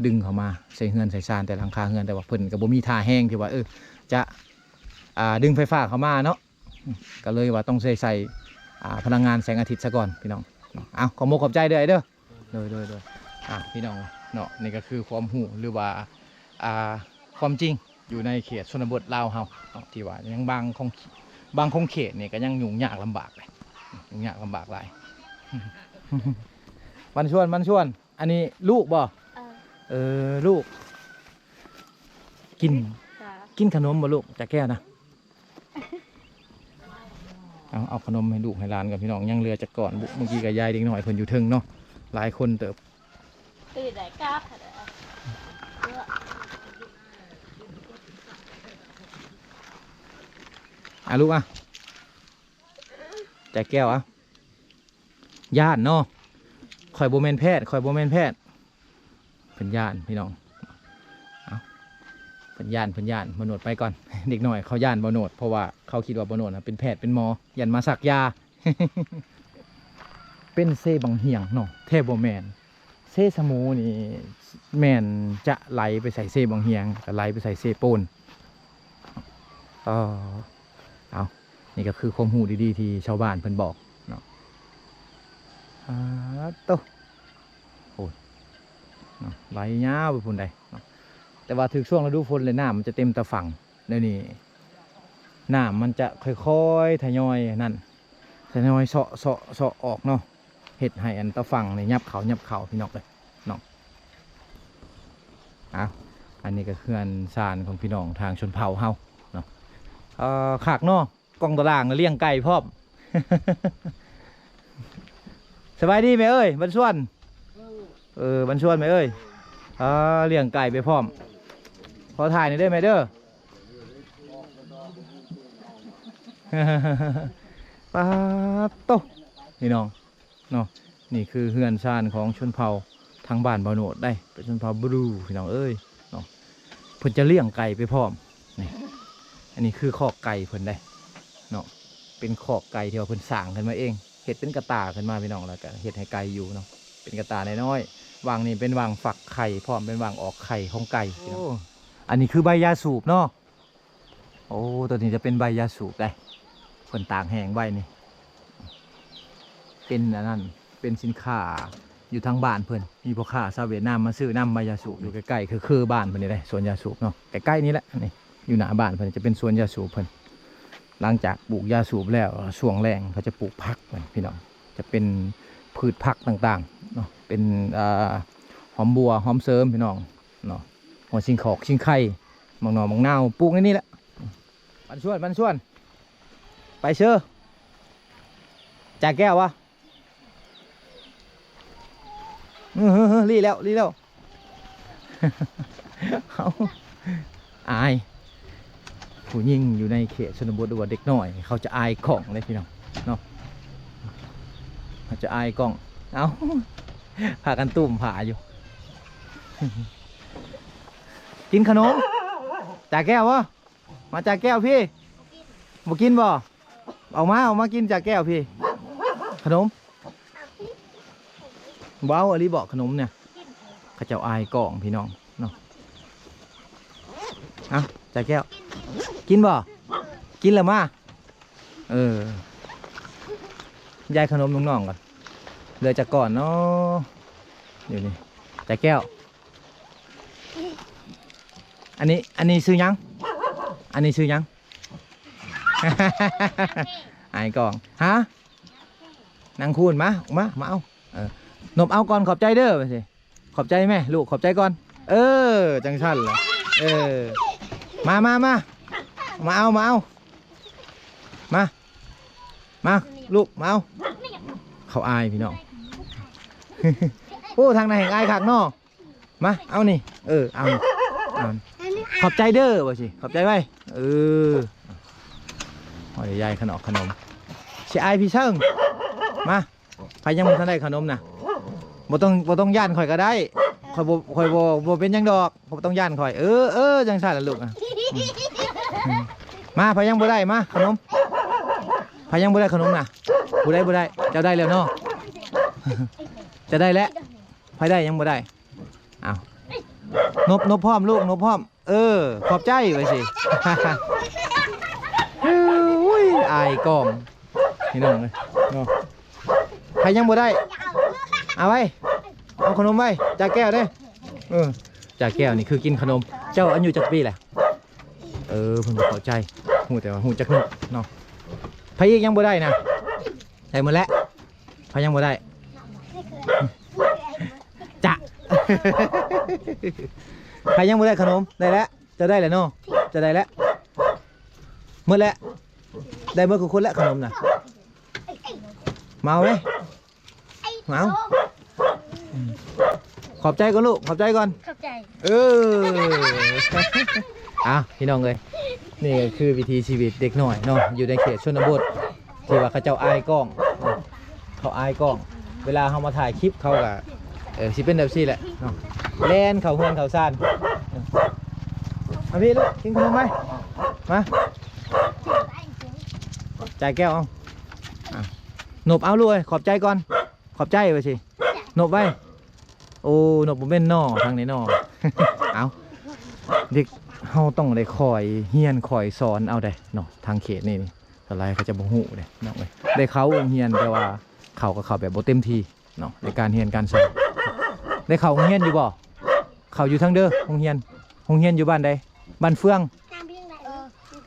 ດຶງເຂົ້າມາໃສ່ເຮືອນໃສ່ຊານ ແຕ່ຫຼັງຄາເຮືອນ ແຕ່ວ່າເພິ່ນກໍບໍ່ມີທ່າແຮງທີ່ວ່າ ເອີ ຈະ ອ່າ ດຶງໄຟຟ້າເຂົ້າມາເນາະ ກໍເລີຍວ່າຕ້ອງໃຊ້ ໃຊ້ ອ່າ ພະລັງງານແສງອາທິດຊະກ່ອນພີ່ນ້ອງ. ເອົ້າ ຂອບມົກຂອບໃຈເດີອ້າຍເດີ. ໂດຍ ໂດຍ ໂດຍ ອ່າ ພີ່ນ້ອງເນາະ ນີ້ກໍຄືຄວາມຮູ້ ຫຼືວ່າ ອ່າ ຄວາມຈິງຢູ່ໃນເຂດຊົນນະບົດລາວເຮົາເນາະ ທີ່ວ່າຍັງບາງຂອງ ບາງຂົງເຂດນີ້ກໍຍັງຫຍຸ້ງຍາກລຳບາກເລີຍ ຫຍຸ້ງຍາກລຳບາກຫຼາຍ. ມັນຊວນ ມັນຊວນ ອັນນີ້ລູກບໍ່? ເອີ ເອີ ລູກ ກິນ ກິນຂະໜົມບໍ່ລູກ? ຈາແກ້ວນະ ເອົາ ເອົາຂະໜົມໃຫ້ລູກໃຫ້ຫຼານກ່ອນພີ່ນ້ອງ ຍັງເຫຼືອຈັກກ້ອນບຸ. ເມື່ອກີ້ກໍຍາຍເດັກນ້ອຍເພິ່ນຢູ່ເທິງເນາະ ຫຼາຍຄົນເຕີບ. ຕື່ນໄດ້ກັບ ອາ ລູກອາ ໃຈແກ້ວອາ. ຢ້ານເນາະ ຂ້ອຍບໍ່ແມ່ນແພດ ຂ້ອຍບໍ່ແມ່ນແພດ. ເພິ່ນຢ້ານພີ່ນ້ອງ ເອົ້າ ເພິ່ນຢ້ານ ເພິ່ນຢ້ານ. ບ່າວໂນດໄປກ່ອນ ເດັກນ້ອຍເຂົາຢ້ານບ່າວໂນດ ເພາະວ່າເຂົາຄິດວ່າບ່າວໂນດນະເປັນແພດເປັນໝໍ ຢ້ານມາສັກຢາ. ເປັນເຊບັງຫຽງເນາະ ແທ້ບໍ່ແມ່ນ ເຊສະໝູນີ້ແມ່ນຈະໄຫຼໄປໃສ່ເຊບັງຫຽງ ກໍໄຫຼໄປໃສ່ເຊໂປນ. ເອີ ເອົາ ນີ້ກໍຄືຄວາມຮູ້ດີໆທີ່ຊາວບ້ານເພິ່ນບອກເນາະ. ອາ ໂຕ ໂອ້ຍ ເນາະ ໄຫຼຍາວໄປພຸ້ນໃດ໋ເນາະ. ແຕ່ວ່າຖືກຊ່ວງລະດູຝົນແລ້ວ ນ້ຳມັນຈະເຕັມຕາຝັ່ງ ດຽວນີ້ນ້ຳມັນຈະຄ່ອຍໆທະຍອຍນັ້ນ ທະຍອຍເຊາະ ເຊາະ ເຊາະອອກເນາະ ເຮັດໃຫ້ອັນຕາຝັ່ງນີ້ຫຍັບເຂົ້າ ຫຍັບເຂົ້າ ພີ່ນ້ອງເອີຍເນາະ. ອ່າ ອັນນີ້ກໍເຮືອນຊານຂອງພີ່ນ້ອງທາງຊົນເຜົ່າເຮົາເນາະ. ເອີ ຄັກເນາະ ກ້ອງຕາລ່າງລ້ຽງໄກ່ພ້ອມ. ສະບາຍດີແມ່ເອີຍ ບັນຊວນ. ເອີ ບັນຊວນແມ່ເອີຍ. ອ່າ ລ້ຽງໄກ່ໄປພ້ອມ. ຂໍຖ່າຍໜ່ອຍເດີແມ່ເດີ. ປາດໂຕ ພີ່ນ້ອງເນາະ ນີ້ຄືເຮືອນຊານຂອງຊົນເຜົ່າທາງບ້ານບ່າວໂນດໄດ໋ ເປັນຊົນເຜົ່າບຣູ ພີ່ນ້ອງເອີຍເນາະ. ເພິ່ນຈະລ້ຽງໄກ່ໄປພ້ອມ. ນີ້ ອັນນີ້ຄືຄອກໄກ່ເພິ່ນເດ້ເນາະ, ເປັນຄອກໄກ່ທີ່ວ່າເພິ່ນສ້າງຂຶ້ນມາເອງ, ເຮັດເປັນກະຕ່າຂຶ້ນມາພີ່ນ້ອງ, ແລ້ວກໍເຮັດໃຫ້ໄກ່ຢູ່ເນາະ, ເປັນກະຕ່ານ້ອຍໆ. ຫວ່າງນີ້ເປັນຫວ່າງຟັກໄຂ່ພ້ອມ, ເປັນຫວ່າງອອກໄຂ່ຂອງໄກ່ພີ່ນ້ອງ. ໂອ້ ອັນນີ້ຄືໃບຢາສູບເນາະ. ໂອ້ ຕົວນີ້ຈະເປັນໃບຢາສູບເດ້, ເພິ່ນຕາກແຫ້ງໄວ້ນີ້. ເປັນອັນນັ້ນ ເປັນສິນຄ້າຢູ່ທາງບ້ານເພິ່ນ, ມີພໍ່ຄ້າຊາວຫວຽດນາມມາຊື້ນຳໃບຢາສູບ. ຢູ່ໃກ້ໆ ຄື ຄືບ້ານເພິ່ນນີ້ເດ້ ສວນຢາສູບເນາະ, ໃກ້ໆນີ້ແຫຼະ. ນີ້ ຢູ່ໜ້າບ້ານເພິ່ນຈະເປັນສວນຢາສູບເພິ່ນ. ຫຼັງຈາກປູກຢາສູບແລ້ວ ຊ່ວງແລ້ງເຂົາຈະປູກຜັກເພິ່ນພີ່ນ້ອງ, ຈະເປັນພືດຜັກຕ່າງໆເນາະ, ເປັນ ອ່າ ຫອມບົ່ວ ຫອມເສີມພີ່ນ້ອງເນາະ, ຫົວຊິງຂອກ ຊິງໄຄ, ໝາກໜໍ່ ໝາກນາວ ປູກໃນນີ້ແຫຼະ. ບັນຊວນ ບັນຊວນ ໄປເຊີ. ຈາແກ້ວວະ? ເຮີ ເຮີ ລີ້ແລ້ວ ລີ້ແລ້ວ. ເອົາ ອາຍ, ຜູ້ຍິງຢູ່ໃນເຂດຊົນນະບົດ ຫຼືວ່າເດັກນ້ອຍ ເຂົາຈະອາຍກ້ອງເດ້ພີ່ນ້ອງເນາະ, ເຂົາຈະອາຍກ້ອງ. ເອົາ ພາກັນຕຸ້ມຜ້າຢູ່. ກິນຂະໜົມ ຈາແກ້ວວະ? ມາຈາແກ້ວພີ້. ບໍ່ກິນບໍ່? ອອກມາ ອອກມາກິນຈາແກ້ວພີ້. ຂະໜົມ ເວົ້າອີ່ຫຼີບໍ ຂະໜົມນີ້? ເຂົາເຈົ້າອາຍກ້ອງພີ່ນ້ອງເນາະ. ເອົາ ຈາແກ້ວ ກິນບໍ່? ກິນແລ້ວມາ. ເອີ ຢາຍຂະໜົມນ້ອງໆກ່ອນ, ເຫຼືອຈັກກ້ອນເນາະ ຢູ່ນີ້ ຈາແກ້ວ. ອັນນີ້ ອັນນີ້ຊື່ຫຍັງ? ອັນນີ້ຊື່ຫຍັງ? ອາຍກ້ອງ. ຮະ? ນາງຄູນ ມາ ມາ ມາເອົາ. ເອີ ນົບເອົາກ່ອນ ຂອບໃຈເດີ ວ່າຊິ. ຂອບໃຈແມ່ລູກ ຂອບໃຈກ່ອນ. ເອີ ຈັ່ງຊັ້ນລະ. ເອີ ມາ ມາ ມາ ມາເອົາ ມາເອົາ ມາ ມາລູກ ມາເອົາ. ເຂົາອາຍພີ່ນ້ອງ. ໂອ້ ທາງໃນແຮ່ງອາຍຄັກເນາະ. ມາ ເອົານີ້ ເອີ ເອົາ ເອົາ ຂອບໃຈເດີ ວ່າຊິ ຂອບໃຈໄວ້. ເອີ ເອົາໃຫ້ຂະໜອກຂະໜົມ ຊິອາຍພີ່ເຊິ່ງ. ມາ ໃຜຍັງບໍ່ທັນໄດ້ຂະໜົມນະ ບໍ່ຕ້ອງ ບໍ່ຕ້ອງຢ້ານຂ້ອຍກໍໄດ້. ຂ້ອຍບໍ່ ຂ້ອຍບໍ່ ບໍ່ເປັນຫຍັງດອກ ບໍ່ຕ້ອງຢ້ານຂ້ອຍ. ເອີ ເອີ ຈັ່ງຊັ້ນລະລູກ. ອືມ ອືມ ມາ ໃຜຍັງບໍ່ໄດ້ ມາ ຂະໜົມ. ໃຜຍັງບໍ່ໄດ້ຂະໜົມນະ ຜູ້ໃດບໍ່ໄດ້? ເຈົ້າໄດ້ແລ້ວເນາະ ເຈົ້າໄດ້ແລ້ວ. ໃຜໄດ້ຍັງບໍ່ໄດ້? ເອົາ ນົບ ນົບພ້ອມລູກ ນົບພ້ອມ. ເອີ ຂອບໃຈ ວ່າຊິ. ໂອ້ຍ ອາຍກ້ອງ ພີ່ນ້ອງເອີຍເນາະ. ໃຜຍັງບໍ່ໄດ້ ເອົາໄວ້ ເອົາຂະໜົມໄວ້ ຈາແກ້ວເດ້. ເອີ ຈາແກ້ວນີ້ຄືກິນຂະໜົມ. ເຈົ້າອາຍຸຈັກປີແຫຼະ? ເອີ ເພິ່ນບໍ່ເຂົ້າໃຈ ຮູ້ແຕ່ວ່າຮູ້ຈັກນົບເນາະ. ໃຜອີກຍັງບໍ່ໄດ້ນະ? ໄດ້ໝົດແລ້ວ. ໃຜຍັງບໍ່ໄດ້? ຈະ ໃຜຍັງບໍ່ໄດ້ຂະໜົມ? ໄດ້ແລ້ວ ເຈົ້າໄດ້ແລ້ວເນາະ ເຈົ້າໄດ້ແລ້ວ. ໝົດແລ້ວ ໄດ້ໝົດທຸກຄົນແລ້ວຂະໜົມນະ. ມາເອົາເວີຍ ມາເອົາ. ອືມ ຂອບໃຈກ່ອນລູກ ຂອບໃຈກ່ອນ. ຂອບໃຈ. ເອີ ອ່ະ ພີ່ນ້ອງເອີຍ ນີ້ກໍຄືວິຖີຊີວິດເດັກນ້ອຍເນາະ ຢູ່ໃນເຂດຊົນນະບົດ ທີ່ວ່າເຂົາເຈົ້າອາຍກ້ອງ ເຂົາອາຍກ້ອງ. ເວລາເຮົາມາຖ່າຍຄລິບເຂົາກໍ ເອີ ຊິເປັນແບບຊີ້ແຫຼະເນາະ ແລ່ນເຂົ້າເຮືອນເຂົ້າຊານ. ມາພີ່ລູກ ກິນຂະໜົມໄວ້ ມາ ຈ່າຍແກ້ວເອົາ. ອ່ະ ນົບເອົາລູກເອີຍ ຂອບໃຈກ່ອນ. ຂອບໃຈ ວ່າຊິ ນົບໄວ້. ໂອ້ ນົບບໍ່ແມ່ນໜໍ່ ທາງນີ້ໜໍ່. ເອົາ ເດັກເຮົາຕ້ອງໄດ້ຄອຍຮຽນຄອຍສອນເອົາເດ້ເນາະ ທາງເຂດນີ້ນີ້ ສ່ວນຫຼາຍເຂົາຈະບໍ່ຮູ້ເດ້ນ້ອງເອີຍ. ໄດ້ເຂົ້າໂຮງຮຽນ ແຕ່ວ່າເຂົາກໍເຂົ້າແບບບໍ່ເຕັມທີ່ເນາະ ໃນການຮຽນການສອນ. ໄດ້ເຂົ້າໂຮງຮຽນຢູ່ບໍ່? ເຂົ້າຢູ່ທາງເດີ ໂຮງຮຽນ ໂຮງຮຽນຢູ່ບ້ານໃດ? ບ້ານເຟືອງ.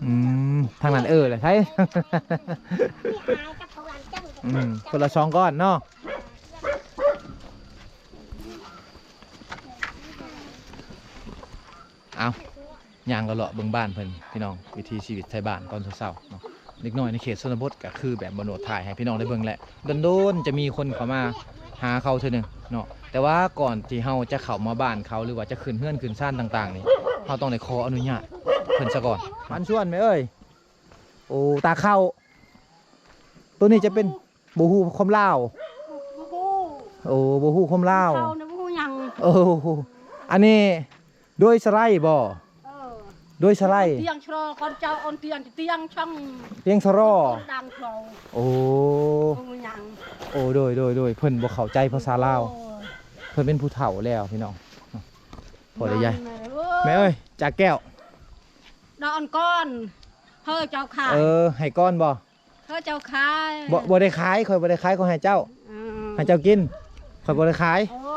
ອືມ ທາງນັ້ນ ເອີ ແຫຼະ ໃສ ອືມ ຄົນລະສອງກ້ອນເນາະ. ເອົາ ຍ່າງເລາະໆເບິ່ງບ້ານເພິ່ນ ພີ່ນ້ອງ ວິຖີຊີວິດໄທບ້ານຕອນເຊົ້າໆເນາະ. ເດັກນ້ອຍໃນເຂດຊົນນະບົດກໍຄືແບບບ່າວໂນດຖ່າຍໃຫ້ພີ່ນ້ອງໄດ້ເບິ່ງແຫຼະ, ດົນໆຈະມີຄົນເຂົ້າມາຫາເຂົາເທື່ອໜຶ່ງເນາະ. ແຕ່ວ່າກ່ອນທີ່ເຮົາຈະເຂົ້າມາບ້ານເຂົາ ຫຼືວ່າຈະຂຶ້ນເຮືອນຂຶ້ນຊານຕ່າງໆນີ້ ເຮົາຕ້ອງໄດ້ຂໍອະນຸຍາດເພິ່ນສາກ່ອນ. ບ້ານສວນແມ່ເອີຍ. ໂອ້ ຕາເຂົ້າ ໂຕນີ້ຈະເປັນ ບໍ່ຮູ້ຄວາມລາວ. ບໍ່ຮູ້. ໂອ້ ບໍ່ຮູ້ຄວາມລາວ. ເຂົ້ານະບໍ່ຮູ້ຫຍັງ. ໂອ້ ອັນນີ້ໂດຍສະໄລບໍ່? ໂດຍສະໄລ ຕຽງຊະລໍ ກ່ອນເຈົ້າ ອອນຕຽງ ຕຽງຊ່ອງ ຕຽງຊະລໍ ກ່ອນດັງເຂົາ ໂອ້ ບໍ່ມີຫຍັງ ໂອ້ ໂດຍ ໂດຍ ໂດຍ ເພິ່ນບໍ່ເຂົ້າໃຈພາສາລາວ ໂອ້ ເພິ່ນເປັນຜູ້ເຖົ້າແລ້ວພີ່ນ້ອງ ພໍໄດ້ຍາຍ ແມ່ເອີຍ ຈາກແກ້ວ ດອນກ່ອນ ເຮີເຈົ້າຂາຍ ເອີ ໃຫ້ກ່ອນບໍ່? ເຂົາເຈົ້າຂາຍ ບໍ່ ບໍ່ໄດ້ຂາຍ ຂ້ອຍບໍ່ໄດ້ຂາຍ ຂ້ອຍໃຫ້ເຈົ້າ ອືມ ໃຫ້ເຈົ້າກິນ ຂ້ອຍບໍ່ໄດ້ຂາຍ ໂອ້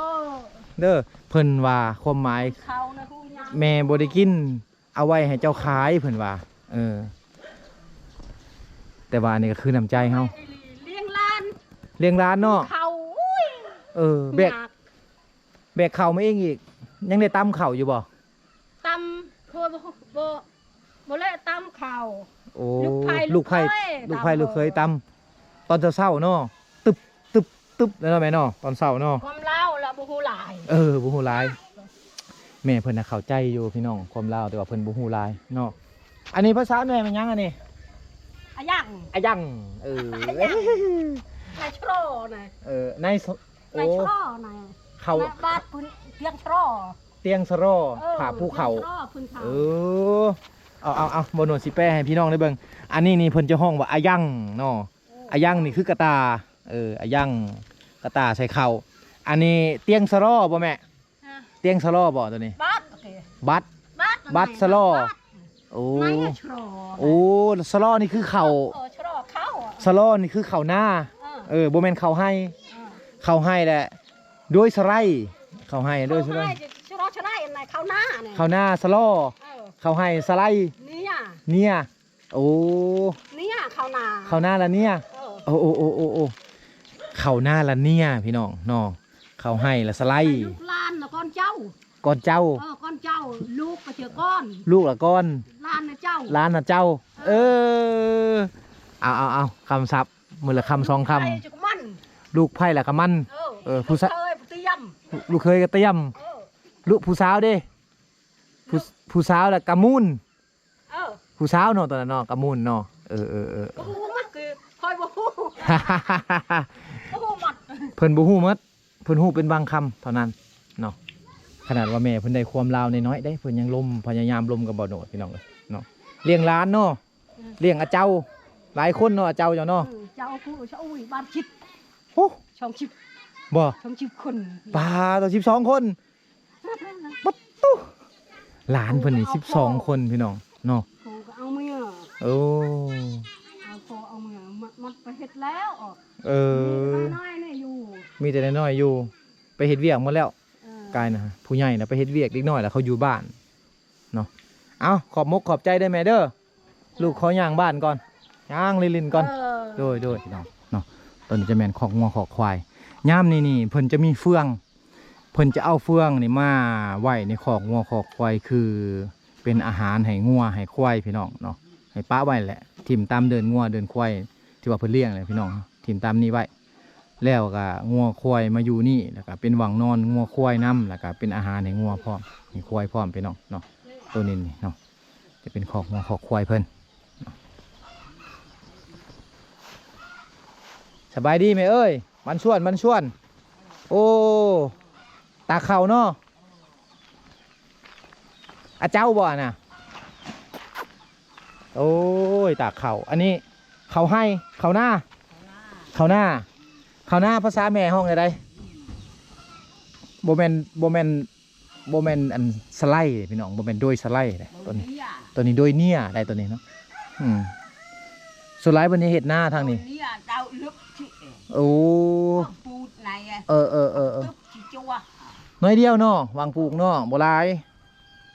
ເດີ ເພິ່ນວ່າຄວາມໝາຍ ເຂົານະຮູ້ຫຍັງ ແມ່ບໍ່ໄດ້ກິນ ເອົາໄວ້ໃຫ້ເຈົ້າຂາຍ ເພິ່ນວ່າ ເອີ ແຕ່ວ່າອັນນີ້ກໍຄືນ້ຳໃຈເຮົາ ລ້ຽງຫຼານ ລ້ຽງຫຼານເນາະ ເຂົາ ໂອ້ຍ ເອີ ແບກ ຍາກ ແບກເຂົ້າມາເອງອີກ ຍັງໄດ້ຕຳເຂົ້າຢູ່ບໍ່? ຕຳ ເພາະວ່າບໍ່ ບໍ່ ບໍ່ແລະຕຳເຂົ້າ ໂອ້ ລູກໃພ້ ລູກໃພ້ ລູກເຂີຍ ລູກໃພ້ ຕຳ ລູກເຂີຍຕຳ ຕອນເຊົ້າໆເນາະ ຕຶບ ຕຶບ ຕຶບ ແລ້ວເນາະແມ່ເນາະ ຕອນເຊົ້າເນາະ ຄວາມລາວລະບໍ່ຮູ້ຫຼາຍ ເອີ ບໍ່ຮູ້ຫຼາຍ ແມ່ເພິ່ນນະເຂົ້າໃຈຢູ່ພີ່ນ້ອງ ຄວາມລາວ ແຕ່ວ່າເພິ່ນບໍ່ຮູ້ຫຼາຍເນາະ ອັນນີ້ພາສາແມ່ແມ່ນຫຍັງອັນນີ້? ອາຍັງ ອາຍັງ ເອີ ອາຍັງ ນາຍຊະລໍນະ ເອີ ນາຍ ໂອ້ ນາຍຊະລໍນະ ເຂົາ ແມ່ບ້ານພື້ນ ຕຽງຊະລໍ ຕຽງຊະລໍ ເອີ ຜາພູເຂົາ ຕຽງຊະລໍພື້ນເຂົາ ເອີ ເອົາ ເອົາ ເອົາ ບໍ່ໜວດຊິແປໃຫ້ພີ່ນ້ອງໄດ້ເບິ່ງ ອັນນີ້ນີ້ເພິ່ນຈະຮ້ອງວ່າອາຍັງເນາະ ເອີ ອາຍັງນີ້ຄືກະຕ່າ ເອີ ອາຍັງ ກະຕ່າໃສ່ເຂົ້າ ອັນນີ້ຕຽງຊະລໍບໍ່ແມ່? ຮະ ຕຽງຊະລໍບໍ່ໂຕນີ້? ບັດ ໂອເຄ ບັດ ບັດ ບັດຊະລໍ ບັດ ໂອ້ ໃນຊະລໍ ໂອ້ ຊະລໍນີ້ຄືເຂົ້າ ເອີ ຊະລໍເຂົ້າ ຊະລໍນີ້ຄືເຂົ້ານາ ເອີ ເອີ ບໍ່ແມ່ນເຂົ້າໄຮ່ ເອີ ເຂົ້າໄຮ່ແຫຼະ ໂດຍສະໄລ ເຂົ້າໄຮ່ໂດຍສະໄລ ຊະລໍ ຊະໄລ ອັນນັ້ນເຂົ້ານານີ້ ເຂົ້ານາຊະລໍ ເອີ ເຂົ້າໄຮ່ສະໄລ ເນຍ ເນຍ ໂອ້ ເນຍ ເຂົ້ານາ ເຂົ້ານາລະເນຍ ເອີ ໂອ້ ໂອ້ ເຂົ້ານາລະເນຍ ພີ່ນ້ອງເນາະ ເຂົ້າໄຮ່ລະສະໄລ ລູກຫຼານລະກ່ອນເຈົ້າ ກ່ອນເຈົ້າ ເອີ ກ່ອນເຈົ້າ ລູກກໍເທື່ອກ່ອນ ລູກລະກ່ອນ ຫຼານນະເຈົ້າ ຫຼານນະເຈົ້າ ເອີ ເອີ ເອົາ ເອົາ ເອົາ ຄຳສັບ ມື້ລະຄຳສອງຄຳ ລູກໃພ້ຈັກມັນ ລູກໃພ້ລະກະມັນ ເອີ ເອີ ຜູ້ຊາຍ ລູກເຂີຍຕຽມ ລູກເຂີຍກະຕຽມ ເອີ ລູກຜູ້ສາວເດ ຜູ້ ຜູ້ສາວລະກະມູນ ເອີ ຜູ້ສາວເນາະ ຕອນນັ້ນເນາະ ກະມູນເນາະ ເອີ ເອີ ເອີ ບໍ່ຮູ້ມັກຄື ຂ້ອຍບໍ່ຮູ້ ບໍ່ຮູ້ໝົດ ເພິ່ນບໍ່ຮູ້ໝົດ ເພິ່ນຮູ້ເປັນບາງຄຳເທົ່ານັ້ນເນາະ ຂະໜາດວ່າແມ່ເພິ່ນໄດ້ຄວາມລາວໜ້ອຍໆເດ້ ເພິ່ນຍັງລົມ ພະຍາຍາມລົມກັບບ່າວໂນດ ພີ່ນ້ອງເອີຍເນາະ ລ້ຽງຫຼານເນາະ ອືມ ລ້ຽງອາເຈົ້າ ຫຼາຍຄົນເນາະ ອາເຈົ້າເຈົ້າເນາະ ເອີ ເຈົ້າຜູ້ຊະອຸຍບາດຈິດ ໂອ້ ສອງສິບ ບໍ່ ສອງສິບຄົນ ປາດ ສິບສອງຄົນ ປະຕູ ຫຼານເພິ່ນນີ້ສິບສອງຄົນພີ່ນ້ອງເນາະ ໂອ້ ເອົາເມຍ ໂອ້ ເອົາພໍ່ເອົາເມຍ ມັດ ມັດໄປເຮັດແລ້ວ ເອີ ມີແຕ່ນ້ອຍໆນີ້ຢູ່ ມີແຕ່ນ້ອຍໆຢູ່ ໄປເຮັດວຽກໝົດແລ້ວ ເອີ ກາຍນະ ຜູ້ໃຫຍ່ນະໄປເຮັດວຽກ ເດັກນ້ອຍລະເຂົາຢູ່ບ້ານເນາະ ເອົ້າ ຂອບມົກຂອບໃຈເດີແມ່ເດີ ລູກຂໍຍ່າງບ້ານກ່ອນ ຍ່າງຫຼິ້ນໆກ່ອນ ເອີ ໂດຍໆ ພີ່ນ້ອງເນາະ ຕອນນີ້ຈະແມ່ນຄອກງົວຄອກຄວາຍ ຍາມນີ້ນີ້ເພິ່ນຈະມີເຟືອງ ເພິ່ນຈະເອົາເຟືອງນີ້ມາໄວ້ໃນຄອກງົວຄອກຄວາຍ ຄືເປັນອາຫານໃຫ້ງົວໃຫ້ຄວາຍ ພີ່ນ້ອງເນາະ ໃຫ້ປະໄວ້ແຫຼະ ຖິ້ມຕາມເດີ່ນງົວເດີ່ນຄວາຍ ທີ່ວ່າເພິ່ນລ້ຽງແຫຼະ ພີ່ນ້ອງ ຖິ້ມຕາມນີ້ໄວ້ ແລ້ວກະງົວຄວາຍມາຢູ່ນີ້ ແລ້ວກະເປັນວັງນອນງົວຄວາຍນຳ ແລ້ວກະເປັນອາຫານໃຫ້ງົວພ້ອມ ໃຫ້ຄວາຍພ້ອມ ພີ່ນ້ອງເນາະ ໂຕນີ້ນີ້ເນາະ ຈະເປັນຄອກງົວຄອກຄວາຍເພິ່ນ. ສະບາຍດີແມ່ເອີຍ ບັນຊວນ ບັນຊວນ ໂອ້ ຕາກເຂົ້າເນາະ ອາເຈົ້າບໍ່ນະ? ໂອ້ຍ ຕາກເຂົ້າ ອັນນີ້ເຂົ້າໄຮ່ ເຂົ້ານາ ເຂົ້ານາ ເຂົ້ານາ ພາສາແມ່ຮ້ອງແນວໃດ? ບໍ່ແມ່ນ ບໍ່ແມ່ນ ບໍ່ແມ່ນອັນສະໄລເດ້ພີ່ນ້ອງ ບໍ່ແມ່ນໂດຍສະໄລເດ້ ໂຕນີ້ ໂຕນີ້ໂດຍເນຍໄດ໋ ໂຕນີ້ເນາະ ອືມ ສ່ວນຫຼາຍເພິ່ນຈະເຮັດນາທາງນີ້ ໂອ້ ເອີ ເອີ ເອີ ເອີ ໜ້ອຍດຽວເນາະ ຫວ່າງປູກເນາະ ບໍ່ຫຼາຍ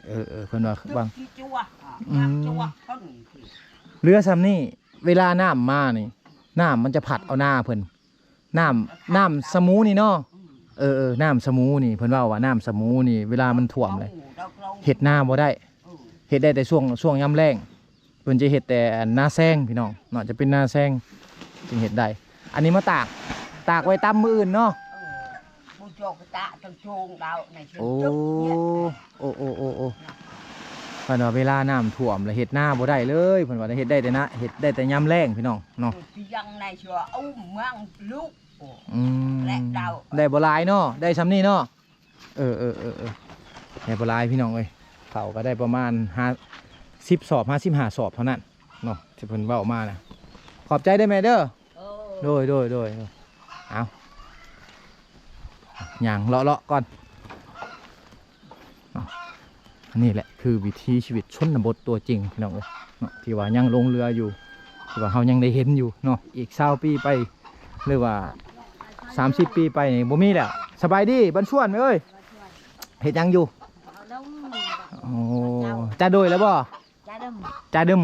ເອີ ເອີ ເພິ່ນວ່າຫວ່າງ ອືມ ເຫຼືອຊ່ຳນີ້ ເວລານ້ຳມານີ້ ນ້ຳມັນຈະພັດເອົານາເພິ່ນ ນ້ຳ ນ້ຳສະໝູນີ້ເນາະ ເອີ ເອີ ນ້ຳສະໝູນີ້ ເພິ່ນເວົ້າວ່ານ້ຳສະໝູນີ້ ເວລາມັນຖ້ວມເລີຍ ເຮັດນາບໍ່ໄດ້ ເຮັດໄດ້ແຕ່ຊ່ວງ ຊ່ວງຍາມແລ້ງ ເພິ່ນຈະເຮັດແຕ່ນາແຊງພີ່ນ້ອງເນາະ ຈະເປັນນາແຊງຈຶ່ງເຮັດໄດ້ ອັນນີ້ມາຕາກ ຕາກໄວ້ຕຳມື້ອື່ນເນາະ ເອີ ບໍ່ຈອກກະຕະ ໂອ້ ໂອ້ ໂອ້ ໂອ້ ເພິ່ນວ່າເວລານ້ຳຖ້ວມແລ້ວເຮັດນາບໍ່ໄດ້ເລີຍ ເພິ່ນວ່າເຮັດໄດ້ແຕ່ນາ ເຮັດໄດ້ແຕ່ຍາມແລ້ງພີ່ນ້ອງເນາະ ອືມ ໄດ້ບໍ່ຫຼາຍເນາະ ໄດ້ຊ່ຳນີ້ເນາະ ເອີ ເອີ ເອີ ເອີ ໄດ້ບໍ່ຫຼາຍພີ່ນ້ອງເອີຍ ເຂົ້າກໍໄດ້ປະມານຫ້າ ສິບສອບຫາສິບຫ້າສອບເທົ່ານັ້ນເນາະ ທີ່ເພິ່ນເວົ້າມານະ. ຂອບໃຈເດີແມ່ເດີ. ໂອ້ ໂດຍ ໂດຍ ໂດຍ ເອົາ ຍ່າງເລາະໆກ່ອນເນາະ. ອັນນີ້ແຫຼະຄືວິຖີຊີວິດຊົນນະບົດຕົວຈິງ ພີ່ນ້ອງເອີຍເນາະ ທີ່ວ່າຍັງຫຼົງເຫຼືອຢູ່ ທີ່ວ່າເຮົາຍັງໄດ້ເຫັນຢູ່ເນາະ. ອີກຊາວປີໄປ ຫຼືວ່າສາມສິບປີໄປນີ້ບໍ່ມີແລ້ວ. ສະບາຍດີ ບັນຊວນເອີຍ. ເຮັດຫຍັງຢູ່? ໂອ້ ຈາໂດຍແລ້ວບໍ່? ຈາດຶມ ຈາດຶມ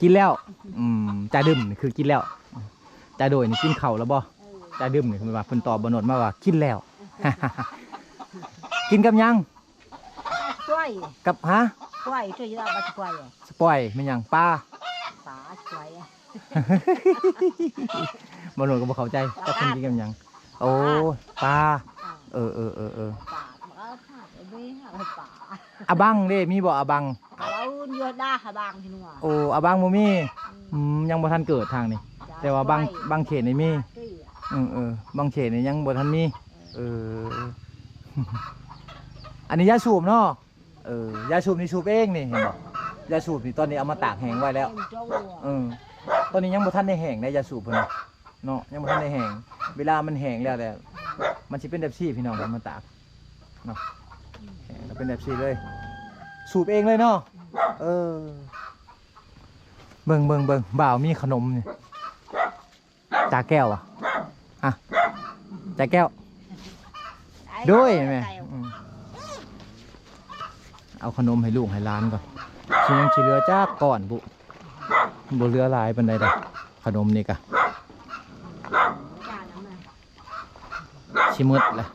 ກິນແລ້ວ. ອືມ ຈາດຶມນີ້ຄືກິນແລ້ວ. ຈາໂດຍນີ້ກິນເຂົ້າແລ້ວບໍ່? ເອີ ຈາດຶມນີ້ຄືວ່າເພິ່ນຕອບບໍ່ໂນດມາວ່າກິນແລ້ວ. ກິນກັບຫຍັງ? ສະປອຍ ກັບ ຮະ? ສະປອຍ ຊ່ວຍເຍາະ ສະປອຍ ສະປອຍແມ່ນຫຍັງ? ປາ ປາ ສະປອຍ. ບໍ່ໂນດກໍບໍ່ເຂົ້າໃຈ ຈັກເພິ່ນກິນກັບຫຍັງ. ໂອ້ ປາ ເອີ ເອີ ເອີ ເອີ ປາ ອາບັງເດ້ ມີບໍ່ອາບັງ? ອາບັງຢູ່ດາ ອາບັງທີ່ໜວ ໂອ້ ອາບັງບໍ່ມີ. ອືມ ອືມ ຍັງບໍ່ທັນເກີດທາງນີ້ ແຕ່ວ່າບາງ ບາງເຂດນີ້ມີ. ເອີ ເອີ ບາງເຂດນີ້ຍັງບໍ່ທັນມີ. ເອີ ອັນນີ້ຢາສູບເນາະ. ເອີ ຢາສູບນີ້ສູບເອງນີ້ ເຫັນບໍ່? ຢາສູບນີ້ຕອນນີ້ເອົາມາຕາກແຫ້ງໄວ້ແລ້ວ. ເອີ ຕອນນີ້ຍັງບໍ່ທັນໄດ້ແຫ້ງເດ້ ຢາສູບເພິ່ນເນາະ ຍັງບໍ່ທັນໄດ້ແຫ້ງ. ເວລາມັນແຫ້ງແລ້ວແຫຼະ ມັນຊິເປັນແບບຊີ້ ພີ່ນ້ອງ ເອົາມາຕາກເນາະ ແຫ້ງແລ້ວເປັນແບບຊີ້ເລີຍ ສູບເອງເລີຍເນາະ. ເອີ ເບິ່ງ ເບິ່ງ ເບິ່ງ ບ່າວມີຂະໜົມນີ້. ຈາແກ້ວ ອະ ອະ ຈາແກ້ວ ໂດຍແມ່. ອືມ ເອົາຂະໜົມໃຫ້ລູກໃຫ້ຫຼານກ່ອນ ຊິຍັງຊິເຫຼືອຈັກກ້ອນບຸ ບໍ່ເຫຼືອຫຼາຍປານໃດດອກ ຂະໜົມນີ້ກະຊິໝົດລະ.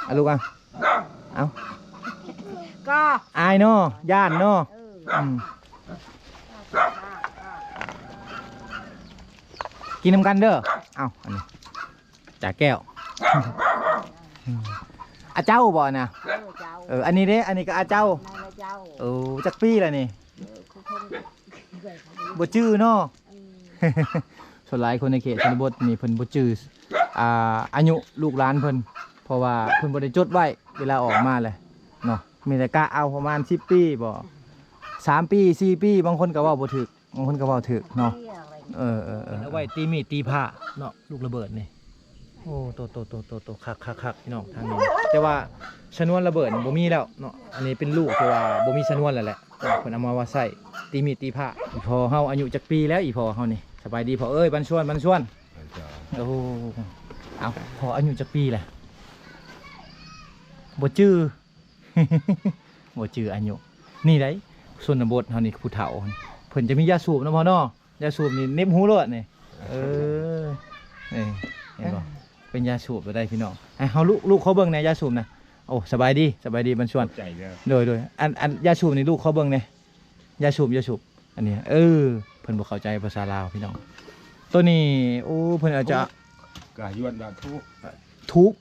ອະ ລູກອະ ເອົາ ກໍອາຍເນາະ ຢ້ານເນາະ. ເອີ ອືມ ກິນນຳກັນເດີ. ເອົາ ອັນນີ້ຈາແກ້ວ ອາເຈົ້າບໍ່ນະ? ເອີ ເຈົ້າ ເອີ ອັນນີ້ເດ້ ອັນນີ້ກໍອາເຈົ້າ ນັ້ນລະເຈົ້າ. ເອີ ຈັກປີລະນີ້? ເອີ ຄືຄົນ ບໍ່ຈື່ເນາະ. ອືມ ສ່ວນຫຼາຍຄົນໃນເຂດຊົນນະບົດນີ້ເພິ່ນບໍ່ຈື່ ອ່າ ອາຍຸລູກຫຼານເພິ່ນ ເພາະວ່າເພິ່ນບໍ່ໄດ້ຈົດໄວ້ເວລາອອກມາແຫຼະເນາະ. ມີແຕ່ກະເອົາປະມານສິບປີບໍ ສາມປີ ສີ່ປີ ບາງຄົນກໍເວົ້າບໍ່ຖືກ ບາງຄົນກໍເວົ້າຖືກເນາະ. ເອີ ເອີ ເອີ ເອົາໄວ້ຕີມີດຕີພ້າເນາະ ລູກລະເບີດນີ້. ໂອ້ ໂຕ ໂຕ ໂຕ ໂຕ ໂຕ ຄັກ ຄັກ ຄັກ ພີ່ນ້ອງ ທາງນີ້. ແຕ່ວ່າຊະນວນລະເບີດບໍ່ມີແລ້ວເນາະ ອັນນີ້ເປັນລູກທີ່ວ່າບໍ່ມີຊະນວນແລ້ວແຫຼະ ເພິ່ນເອົາມາໄວ້ໃຊ້ຕີມີດຕີພ້າ. ອີ່ພໍ່ເຮົາອາຍຸຈັກປີແລ້ວ ອີ່ພໍ່ເຮົານີ້? ສະບາຍດີພໍ່ເອີຍ ບັນຊວນ ບັນຊວນ. ໂອ້ ເອົາ ພໍ່ອາຍຸຈັກປີແລ້ວ? ບໍ່ຈື່ ບໍ່ຈື່ອາຍຸ. ນີ້ໃດ໋ ຊົນນະບົດເຮົານີ້ ຜູ້ເຖົ້າເພິ່ນຈະມີຢາສູບນຳພໍ່ເນາະ. ຢາສູບນີ້ເໜັບຫູໂລດນີ້. ເອີ ນີ້ ເຫັນບໍ່? ເປັນຢາສູບໄດ້ພີ່ນ້ອງ. ໃຫ້ເຮົາລູກ ລູກເຂົາເບິ່ງແດ່ ຢາສູບນະ. ໂອ້ ສະບາຍດີ ສະບາຍດີ ບັນຊວນ. ໂດຍ ໂດຍ ອັນ ອັນຢາສູບນີ້ລູກເຂົາເບິ່ງແດ່. ຢາສູບ ຢາສູບ ອັນນີ້ ເອີ ເພິ່ນບໍ່ເຂົ້າໃຈພາສາລາວພີ່ນ້ອງ. ໂຕນີ້ ໂອ້ ເພິ່ນອາດຈະ ກະຍວນວ່າທູບ ທູບ.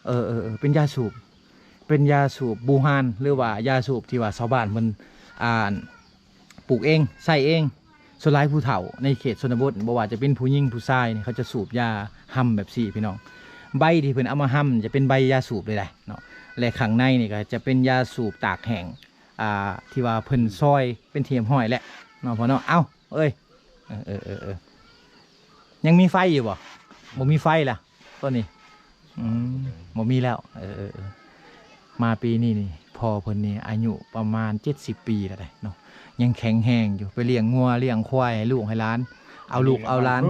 ເອີ ເອີ ເອີ ເປັນຢາສູບ ເປັນຢາສູບບູຮານ ຫຼືວ່າຢາສູບທີ່ວ່າຊາວບ້ານເພິ່ນ ອ່າ ປູກເອງ ໃຊ້ເອງ. ສ່ວນຫຼາຍຜູ້ເຖົ້າໃນເຂດຊົນນະບົດ ບໍ່ວ່າຈະເປັນຜູ້ຍິງຜູ້ຊາຍນີ້ ເຂົາຈະສູບຢາຮຳແບບຊີ້ພີ່ນ້ອງ. ໃບທີ່ເພິ່ນເອົາມາຮຳຈະເປັນໃບຢາສູບເລີຍໄດ໋ເນາະ ແລະ ຂ້າງໃນນີ້ກໍຈະເປັນຢາສູບຕາກແຫ້ງ ອ່າ ທີ່ວ່າເພິ່ນຊອຍເປັນທີ່ຮຽບຮ້ອຍແລ້ວເນາະ ພໍ່ເນາະ. ເອົ້າ ເອີຍ ເອີ ເອີ ເອີ ເອີ ຍັງມີໄຟຢູ່ບໍ່? ບໍ່ມີໄຟລະ ຕອນນີ້ ອືມ ບໍ່ມີແລ້ວ. ເອີ ເອີ ເອີ ມາປີນີ້ນີ້ ພໍ່ເພິ່ນນີ້ອາຍຸປະມານເຈັດສິບປີແລ້ວເດ້ເນາະ ຍັງແຂງແຮງຢູ່ ໄປລ້ຽງງົວລ້ຽງຄວາຍໃຫ້ລູກໃຫ້ຫຼານ ເອົາລູກເອົາຫຼານ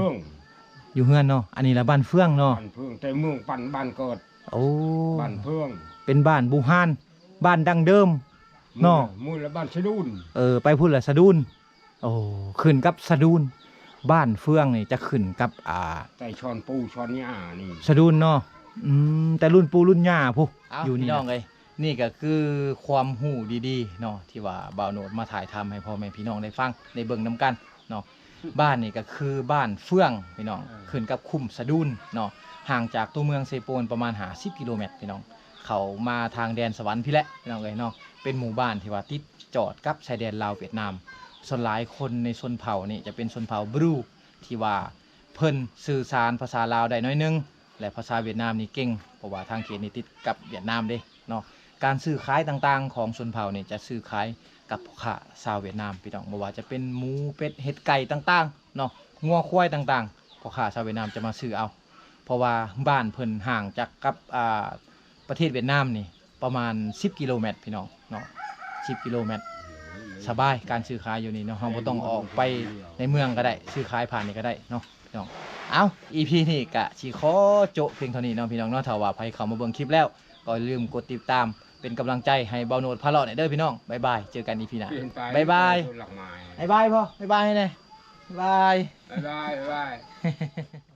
ຢູ່ເຮືອນເນາະ. ອັນນີ້ລະບ້ານເຟືອງເນາະ ບ້ານເຟືອງ ແຕ່ເມືອງປັນ ບ້ານເກີດ. ໂອ້ ບ້ານເຟືອງ ເປັນບ້ານບູຮານ ບ້ານດັ້ງເດີມເນາະ. ໝູ່ລະ ໝູ່ລະບ້ານສະດູນ. ເອີ ໄປພຸ້ນລະສະດູນ. ໂອ້ ຂຶ້ນກັບສະດູນ. ບ້ານເຟືອງນີ້ຈະຂຶ້ນກັບ ອ່າ ແຕ່ຊອນປູ່ຊອນຍ່ານີ້ ສະດູນເນາະ. ອືມ ແຕ່ລຸ້ນປູ່ລຸ້ນຍ່າພຸ້ນ. ເອົ້າ ຢູ່ນີ້ ພີ່ນ້ອງເອີຍ ນີ້ກໍຄືຄວາມຮູ້ດີໆເນາະ ທີ່ວ່າບ່າວໂນດມາຖ່າຍທຳໃຫ້ພໍ່ແມ່ພີ່ນ້ອງໄດ້ຟັງໄດ້ເບິ່ງນຳກັນເນາະ. ບ້ານນີ້ກໍຄືບ້ານເຟືອງ ພີ່ນ້ອງ ເອີ ຂຶ້ນກັບຄຸ້ມສະດູນເນາະ ຫ່າງຈາກຕົວເມືອງເຊໂປນປະມານຫ້າສິບກິໂລແມັດ ພີ່ນ້ອງ. ເຂົ້າມາທາງແດນສະຫວັນພີ້ແຫຼະ ພີ່ນ້ອງເອີຍເນາະ. ເປັນໝູ່ບ້ານທີ່ວ່າຕິດຈອດກັບຊາຍແດນລາວຫວຽດນາມ. ສ່ວນຫຼາຍຄົນໃນຊົນເຜົ່ານີ້ຈະເປັນຊົນເຜົ່າບຣູ ທີ່ວ່າເພິ່ນສື່ສານພາສາລາວໄດ້ໜ້ອຍໜຶ່ງ ແລະ ພາສາຫວຽດນາມນີ້ເກັ່ງ ເພາະວ່າທາງເຂດນີ້ຕິດກັບຫວຽດນາມເດ້ເນາະ. ການຊື້ຂາຍຕ່າງໆຂອງຊົນເຜົ່ານີ້ຈະຊື້ຂາຍກັບພໍ່ຄ້າຊາວຫວຽດນາມ ພີ່ນ້ອງ, ບໍ່ວ່າຈະເປັນໝູ ເປັດ ເຫັດ ໄກ່ຕ່າງໆເນາະ, ງົວຄວາຍຕ່າງໆ ພໍ່ຄ້າຊາວຫວຽດນາມຈະມາຊື້ເອົາ ເພາະວ່າບ້ານເພິ່ນຫ່າງຈາກກັບ ອ່າ ປະເທດຫວຽດນາມນີ້ປະມານສິບກິໂລແມັດ ພີ່ນ້ອງເນາະ, ສິບກິໂລແມັດ ສະບາຍ. ການຊື້ຂາຍຢູ່ນີ້ເນາະ ເຮົາບໍ່ຕ້ອງອອກໄປໃນເມືອງກໍໄດ້ ຊື້ຂາຍຜ່ານນີ້ກໍໄດ້ເນາະ ພີ່ນ້ອງ. ເອົ້າ ອີພີນີ້ກະຊິຂໍໂຈະພຽງເທົ່ານີ້ເນາະ ພີ່ນ້ອງເນາະ. ຖ້າວ່າໃຜເຂົ້າມາເບິ່ງຄລິບແລ້ວ ກໍຢ່າລືມກົດຕິດຕາມເປັນກຳລັງໃຈໃຫ້ບ່າວໂນດພາເລາະແດ່ເດີ ພີ່ນ້ອງ. ບາຍບາຍ ເຈີກັນ ອີພີໜ້າ. ບາຍບາຍ ບາຍບາຍພໍ່ ບາຍບາຍແດ່ ບາຍບາຍ ບາຍບາຍ ບາຍບາຍ.